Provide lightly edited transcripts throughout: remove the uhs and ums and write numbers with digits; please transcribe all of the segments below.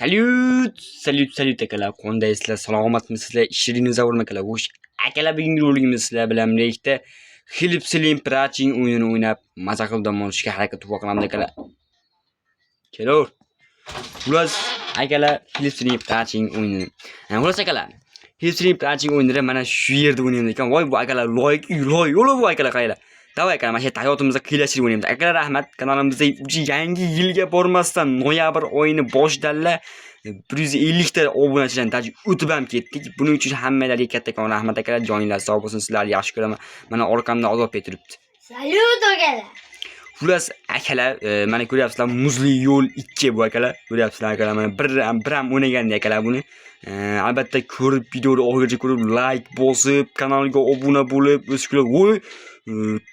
Salyut, salyut, salyut akalar. Qandaysizlar? Salomatmisizlar? Ishlaringiz zo'rmi akalar? Xo'sh, akalar, bugungi roligimiz sizlar bilan birgalikda Help Slim Praching o'yinini o'ynab, maza qilib dam olishga harakat qilamiz akalar. Kelur. Xullas, akalar, Help Slim Praching o'yinini. Xullas akalar, Help Slim Praching o'yinini mana shu yerda o'ynaymiz ekan. Voy, bu akalar loy, loy yo'li bu akalar qaylar. Давай akalar, mana shu yerda hayotimizda qiylashtirib o'ynaymiz. Akalar, rahmat. Kanalimizda yangi yilga bormasdan noyabr oyini boshidanla 150 ta obunachidan даже o'tib ham ketdik. Buning uchun hammalarga kattakon rahmat akalar. Joninglar sog' bo'lsin, sizlarni yaxshi ko'raman. Mana orqamda Ozodbek turibdi. Salyut akalar. Xullas akalar, mana ko'ryapsizlar, muzli yo'l 2 bu akalar. Ko'ryapsizlar akalar, mana bir ham o'ynaganda akalar buni. Albatta ko'rib, videoni oxirigacha ko'rib, like bosib, kanalga obuna bo'lib, o'z voy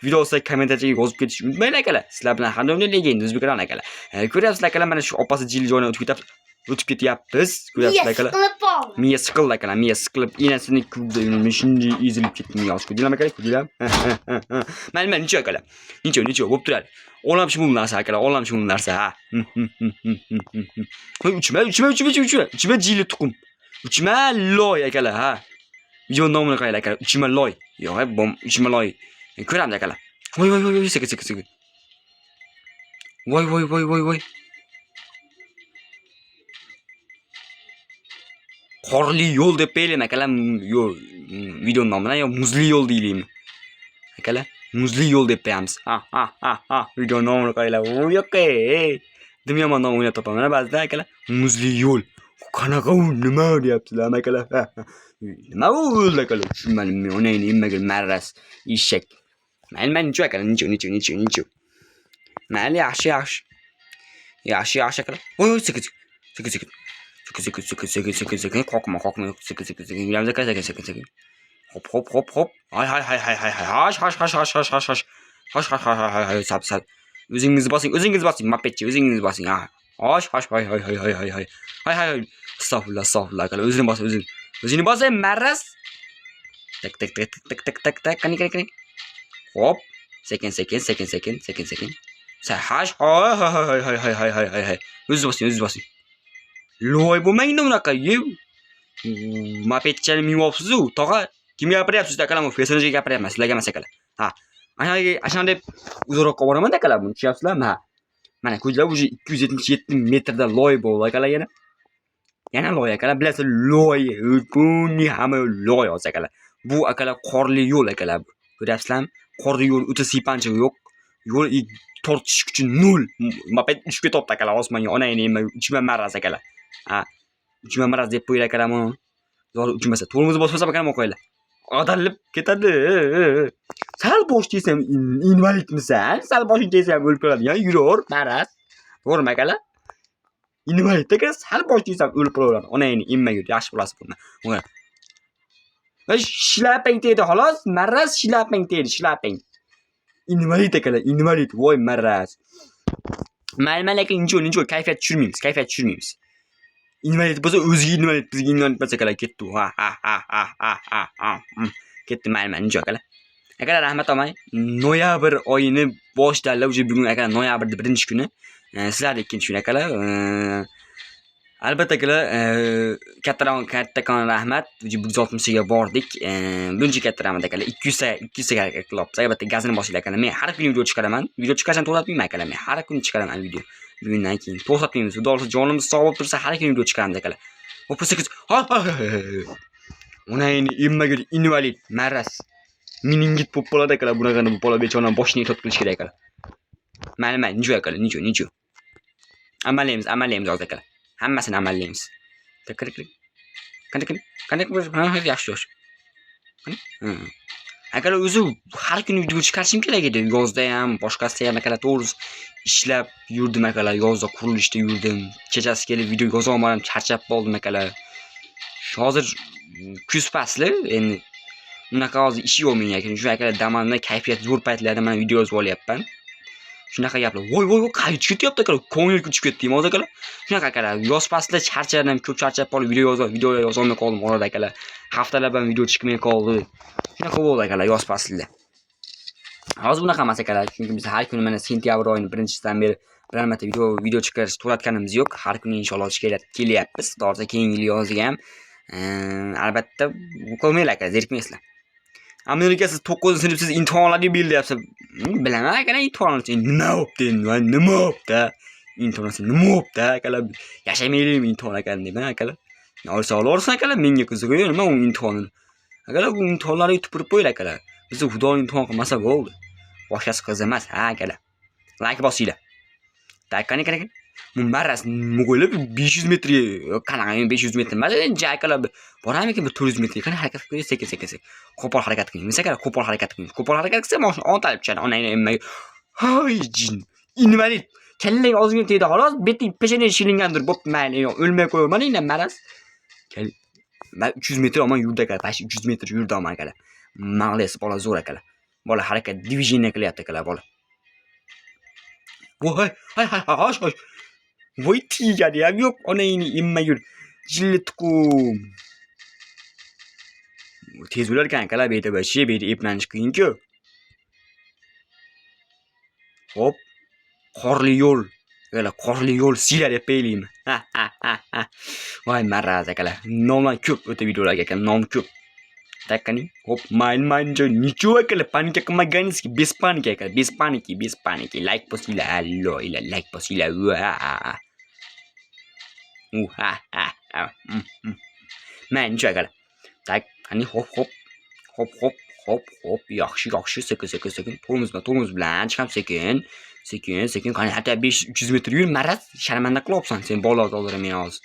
video ostida kommentariyaga yozib ketishni unutmanglar akalar. Sizlar bilan har doim Legend O'zbekiston akalar. Ko'ryapsizlar akalar, mana shu opasi jilli joydan o'tib ketyapmiz. O'tib ketyapmiz. Miya Ko'ryapsizlar akalar. siqilib qoldi. Miya siqildi akalar, miya siqilib, enasini kuldi, shunday ezilib ketdi miyasi. Ko'rdinglarmi akalar? Ko'rdinglarmi? Mayli, mayli, ничё akalar. Ничё, ничё, bo'lib turadi. Olam shu narsa akalar, olam shu narsa, ha. Qo'y, uchma, uchma, uchma, uchma, uchma. Uchma jilli tuxum. Uchma loy akalar, ha. Video nomini qaranglar akalar, uchma loy. Yo'q, bom, uchma loy. Ko'ramiz akalar. Voy, voy, voy, voy, sekin, sekin, sekin. Voy, voy, voy, voy, voy. Qorli yo'l deb qo'yaylik akalar, yo'l video nomini yo muzli yo'l deylikmi? Akalar, muzli yo'l deb qo'yamiz. Ha, ha, ha, ha. Video nomini qaranglar. U yo'q, ey. Dim yomon nom o'ylab topaman ba'zida akalar. Muzli yo'l. Qanaqa u, nima deyapsizlar akalar? Nima u o'ldi akalar? Tushunmadim men, onangni emmagan marras eshak. Mayli, mayli, ничё akalar, ничё, ничё, ничё, ничё. Mayli, yaxshi, yaxshi. Yaxshi, yaxshi akalar. Voy, voy, sekin, sekin, sekin. Sekin, sekin, sekin, sekin, sekin, sekin, qoqma, qoqma, sekin, sekin, sekin. Yuramiz aka, sekin, sekin, sekin. Hop, hop, hop, hop. Hay, hay, hay, hay, hay, hay. Hash, hash, hash, hash, hash, hash, hash. Hash, hash, hay, hay, hay, hay, sap, sap. O'zingiz bosing, o'zingiz bosing, mopedchi, o'zingiz bosing. Ha. Hash, hash, hay, hay, hay, hay, hay, hay. Hay, hay, hay. Astag'firullah, astag'firullah akalar. O'zini bos, o'zini. O'zini bosing, maraz. Tak, tak, tak, tak, tak, tak, tak. Qani, qani, qani. Hop. Sekin, sekin, sekin, sekin, sekin, sekin. Sa hash, hay, hay, hay, hay, hay, hay, hay, hay, hay. O'zingiz bosing, o'zingiz bosing. Loy bo'lmang unaqa, yev. Mopedchani minyapsiz-u, tog'a. Kimga gapiryapsiz akalar? Bu personajga gapiryapman, sizlarga emas akalar. Ha. Ana deb uzoqroqqa boraman akalar, buni tushunyapsizlarmi? Ha. Mana ko'zlar уже 277 metrda loy bo'ldi akalar yana. Yana loy akalar, bilasiz, loy, buni hamma loy hozir akalar. Bu akalar qorli yo'l akalar bu. Ko'ryapsizlarmi? Qorli yo'l o'ta siypanchiq yo'q. Yo'l tortish kuchi nol. Moped uchib ketyapti akalar osmonga. Onangni emma, uchma maraz akalar. Ha. Uchma maraz deb qo'yar akalar buni. Zo'r uchmasa, tormozni bosmasam akalar qo'yinglar. Ag'darilib ketadi. Sal bosh tegsam invalidmisan? Sal boshing tegsa ham o'lib qoladigan yuror, maraz. To'g'rimi akalar? Invalid aka, sal bosh tegsam o'lib qolaveradi. Onangni emmaga yaxshi bilasiz buni. Voy, shlapang tegdi xolos, maraz shlapang tegdi, shlapang. Invalid akalar, invalid, voy maraz. Mayli, mayli aka, ничё, ничё, kayfiyat tushirmaymiz, kayfiyat tushirmaymiz. Invalid bo'lsa o'ziga invalid, bizga invalid emas akalar, ketdi. Ha ha ha ha ha ha ha. Ketdi, mayli, mayli, ничё akalar. Akalar, rahmat olmang. Noyabr oyini boshidan уже bugun akalar noyabrning birinchi kuni. Sizlarning ikkinchi kuni akalar. Albatta akalar, kattakon kattakon rahmat. Уже 160 ga bordik. Buncha katta rahmat akalar. 200 ta 200 ta harakat qilyapmiz. Albatta gazini bosinglar akalar. Men har kuni video chiqaraman. Video chiqarishdan to'xtatmayman akalar. Men har kuni chiqaraman video. Bugundan keyin to'xtatmaymiz. Xudo xohlasa jonimiz sog' bo'lib tursa har kuni video chiqaramiz akalar. Hop, sakkiz. Ha, ha, ha, ha. Onangni emmaga invalid, maraz. Meningit bo'lib qoladi akalar. Bunaqani bu bola bechorani boshini ehtiyot qilish kerak akalar. Mayli, mayli, ничё akalar, ничё, ничё. Amallaymiz, amallaymiz hozir akalar. Hammasini amallaymiz. Tak, kir, kir. Qani, qani, qani, ha, ha, yaxshi, yaxshi. Qani? Ha. Akalar, o'zi har kuni video chiqarishim kerak edi. Yozda ham, boshqasida ham akalar, to'g'risi ishlab yurdim akalar. Yozda qurilishda yurdim. Kechasi kelib video yoza olmadim, charchab qoldim akalar. Hozir kuz fasli, endi unaqa hozir ish yo'q menga aka. Shu akalar damandan kayfiyat zo'r paytlarda mana video yozib olyapman. Shunaqa gaplar. Voy, voy, voy, qayerga ketyapti akalar? Ko'ngil uchib ketdimi hozir akalar? Shunaqa akalar, yoz faslida charchadim, ko'p charchab qolib video yoza video yozolmay qoldim orada akalar. Haftalab ham video chiqmay qoldi. Shunaqa bo'ldi akalar yoz faslida. Hozir bunaqa emas akalar, chunki biz har kuni mana sentyabr oyining birinchisidan beri Biror marta video chiqarish to'xtatganimiz yo'q. Har kuni inshaalloh kelyapmiz. To'g'risi keyingi yil yozga ham albatta qilmanglar aka, zerikmaysizlar. Amerika siz 9-sinf siz imtihonlarga bil deyapsiz. Bilaman aka, imtihon nima bo'pti endi? Nima bo'pti? Imtihon nima bo'pti akalar? Yashamaylik imtihon ekan deyman akalar. Olsa olaversin akalar, menga qizig'i yo'q, nima u imtihonni. Akalar, bu imtihonlarga tupurib qo'yinglar akalar. Bizni Xudo imtihon qilmasa bo'ldi. Boshqasi qiz emas, ha akalar. Like bosinglar. Так, qani qani. Bu maraz nima 500 metrga, qanaqa 500 metr emas, akalar boramikin bir 400 metrga. Qani harakat qilib sekin sekin sekin. Qo'pol harakat qiling. Akalar, qo'pol harakat qiling. Qo'pol harakat qilsa mashina ontalib tushadi. Onangni emmaga. Hay jin. Invalid. Kallang ozgina tegdi xolos, beting peshonang shilingandir. Bo'pti, mayli, o'lmay qo'yaman endi maraz. Man 300 metr omon yurdi akalar, почти 300 metr yurdi omon akalar. Молодец, bola zo'r akalar. Bola harakat движение qilyapti akalar, bola. Voy, hay hay hay hay. Voy tegani ham yo'q, onangni emmagur. Jilli tuqum. Tez bo'lar ekan akalar, bu yerda вообще bu yerda eplanish qiyin-ku. Hop. Qorli yo'l. Akalar, qorli yo'l siylar deb qo'yaylikmi? Ha ha ha ha. Voy maraz akalar. Nomlar ko'p o'ta videolarga ekan, nom ko'p. Так, qani. Hop, mayn mayn joy. Ничего akalar, паника qilmaganizki, без паники akalar, без паники, без паники. Like bosinglar, allo, ila like bosinglar. Va. U ha ha ha. Mayli, ничего akalar. Так, qani, hop hop. Hop hop hop hop. Yaxshi, yaxshi, sekin sekin sekin. Tormoz bilan, tormoz bilan chiqam sekin. Sekin, sekin. Qani, hatto 500 metr yur, maraz, sharmanda qilyapsan sen bola oldira meni hozir.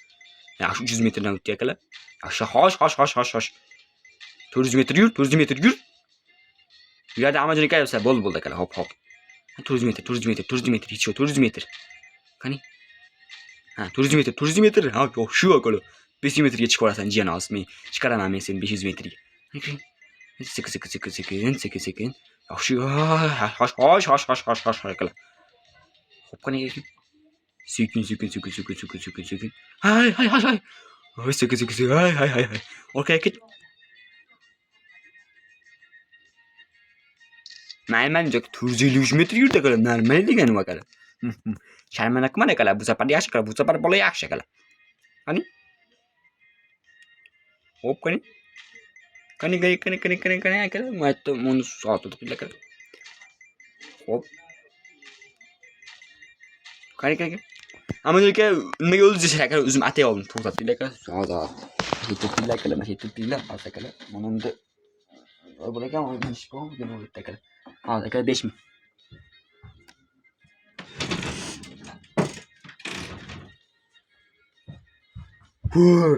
Yaxshi, 300 metrdan o'tdi akalar. Yaxshi, xosh, xosh, xosh, xosh, xosh. 400 metr yur, 400 metr yur. Yuradi Amajon aka bo'lsa, bo'ldi, bo'ldi akalar, hop, hop. 400 metr, 400 metr, 400 metr, hech yo'q, 400 metr. Qani? Ha, 400 metr, 400 metr. Ha, yo'q, shu akalar. 500 metrga chiqib olasan, jiyan hozir men chiqaraman men seni 500 metrga. Sekin, sekin, sekin, sekin, sekin, sekin. Yaxshi, xosh, xosh, xosh, xosh, xosh, xosh, akalar. Hop, qani? Sekin, sekin, sekin, sekin, sekin, sekin, sekin. Hay, hay, hay, hay. Hay, sekin, sekin, sekin, hay, hay, hay, hay. Orqaga ket. Mayli, mayli, 453 metr yurdi akalar. Normal degani akalar. Sharmanda qilmadi akalar. Bu safar yaxshi akalar. Bu safar bola yaxshi akalar. Qani? Hop, qani? Qani, qani, qani, qani, qani, qani akalar. Mayli, buni soat o'tib akalar. Hop. Qani, qani. Amajon aka nimaga o'ldi desa akalar, o'zim atay oldim. To'xtatdinglar akalar. Hozir. Mana turibdinglar akalar, mana turibdinglar. Hozir akalar. Mana unda bo'lar ekan, ish bor, nima bo'ldi akalar. Hozir akalar 5 ming.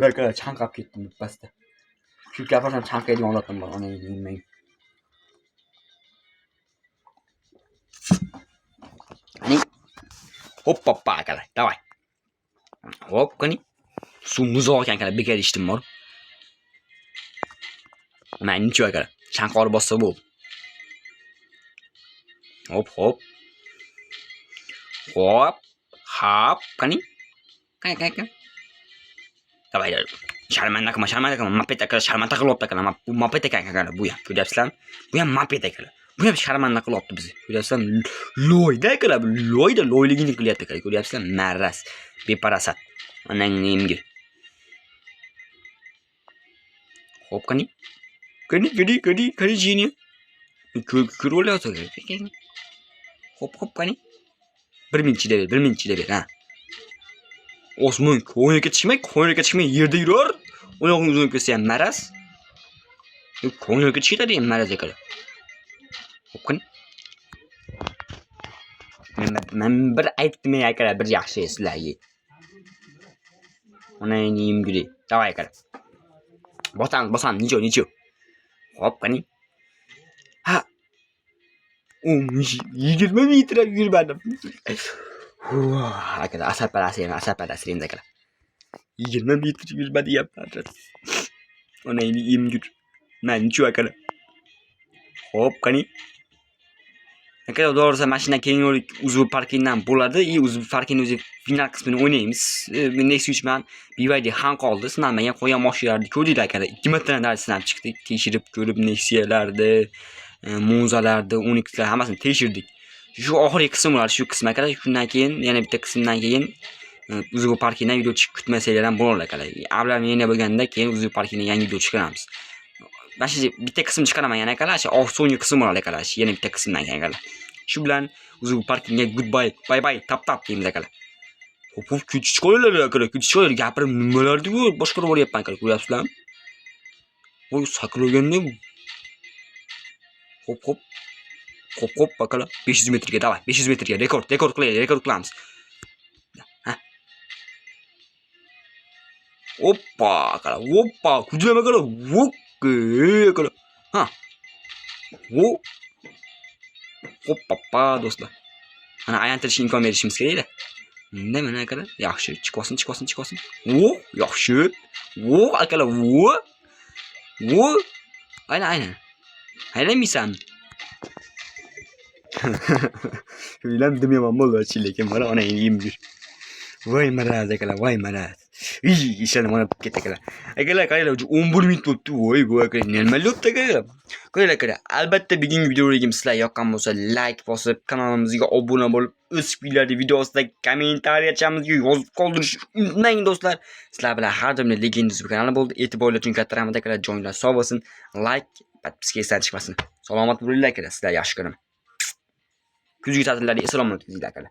Akalar, chanqab ketdim bippasida. Shu gapirsam chanqaydigan holatim bor, onangni emang. Qani. Hop hoppa akalar, давай. Hop, qani. Suv muzloq ekan akalar, bekor ichdim bor. Mana nechun akalar. Chanqor bossa bo'ldi. Hop hop. Hop, hop, qani. Qani, qani, qani. Давай, давай. Sharmanda qilma, sharmanda qilma. Moped akalar, sharmanda qilyapti akalar. Bu moped ekan akalar, bu ham. Ko'ryapsizlarmi? Bu ham moped akalar. Bu ham sharmanda qilyapti bizni. Ko'ryapsizlarmi? Loyda akalar, bu loyda loyligini qilyapti akalar. Ko'ryapsizlarmi? Maraz, beparasat. Onangni emgir. Hop, qani. Qani, qani, qani, qani jini. Ko'rib olyapti. Hop, hop, qani. 1 minut chidab ber, 1 minut chidab ber, ha. Osmon ko'ngliga chiqmay, ko'ngliga chiqmay yerda yurar. Oyog'ing uzun kelsa ham maraz. Ko'ngliga chiqadi ham maraz akalar. Hop, qani. Men bir aytdim akalar, bir yaxshi sizlarga. Onangni emgiri. Давай akalar. Bosamiz, bosamiz, ничего, ничего. Hop, qani. Ha. 20 metr yurmadim. Akalar, asab asraymiz, asab asraymiz akalar. 20 metr yurmadi deyapman. Onangni emgur. Man nechun akalar. Hop, qani. Akalar, to'g'risi mashina keyingi rolik Uzbu parkingdan bo'ladi. И Uzbu parkingni o'zi final qismini o'ynaymiz. Nexia 3 bilan BYD ham qoldi. Sinalmagan qolgan mashinalarni ko'rdinglar akalar. 2 martadan sinab chiqdik. Tekshirib ko'rib Nexia'larni, Monzalarni, 12lar hammasini tekshirdik. Shu oxirgi qism bo'ladi, shu qism, akalar. Shundan keyin yana bitta qismdan keyin Uzbu parkingdan video chiqib kutmasanglar ham bo'ladi, akalar. Ablam yana bo'lganda keyin Uzbu parkingdan yangi video chiqaramiz. Mana shu bitta qism chiqaraman yana, akalar, shu so'nggi qism bo'ladi, akalar, shu yana bitta qismdan keyin, akalar. Shu bilan Uzbu parkingga goodbye, bye bye, tap tap deymiz, akalar. Hop hop, kuch chiqadilar, akalar, kuch chiqadilar. Gapirib nimalar deb boshqarib yuboryapman, akalar, ko'ryapsizlarmi? Voy, sakraganda. Hop hop. Hop hop, akalar, 500 metrga, давай, 500 metrga rekord, rekord qilaylik, rekord qilamiz. Ha. Oppa, akalar, oppa, kuchli, akalar. Vokka, akalar. Ha. Vo. Hoppa, do'stlar. Mana aylantirishga imkon berishimiz kerak-da. Unda mana, akalar, yaxshi, chiqib olsin, chiqib olsin, chiqib olsin. O, yaxshi. O, akalar, vo. Vo. Aylan, aylan. Aylanmaysanmi? Uylan demayman bo'ldi, lekin mana onangni yem yur. Voy maraz, akalar, voy maraz. Iy, ishlarni mana ketdi, akalar. Akalar, qaranglar, 11 minut bo'libdi. Voy, voy, akalar, nima bo'pti, akalar? Qaranglar, akalar, albatta bugungi videoligim sizlarga yoqqan bo'lsa, like bosib, kanalimizga obuna bo'lib, o'z fikrlaringizni video ostida kommentariyachamizga yozib qoldirishni unutmang, do'stlar. Sizlar bilan har doim Legend kanali bo'ldi. E'tiborlar uchun katta rahmat, akalar, joyinglar sog' bo'lsin. Like, подписка esdan chiqmasin. Salomat bo'linglar, akalar, sizlar yaxshi ko'raman. Kuzgi ta'tillarda eson omon o'tkazinglar, akalar.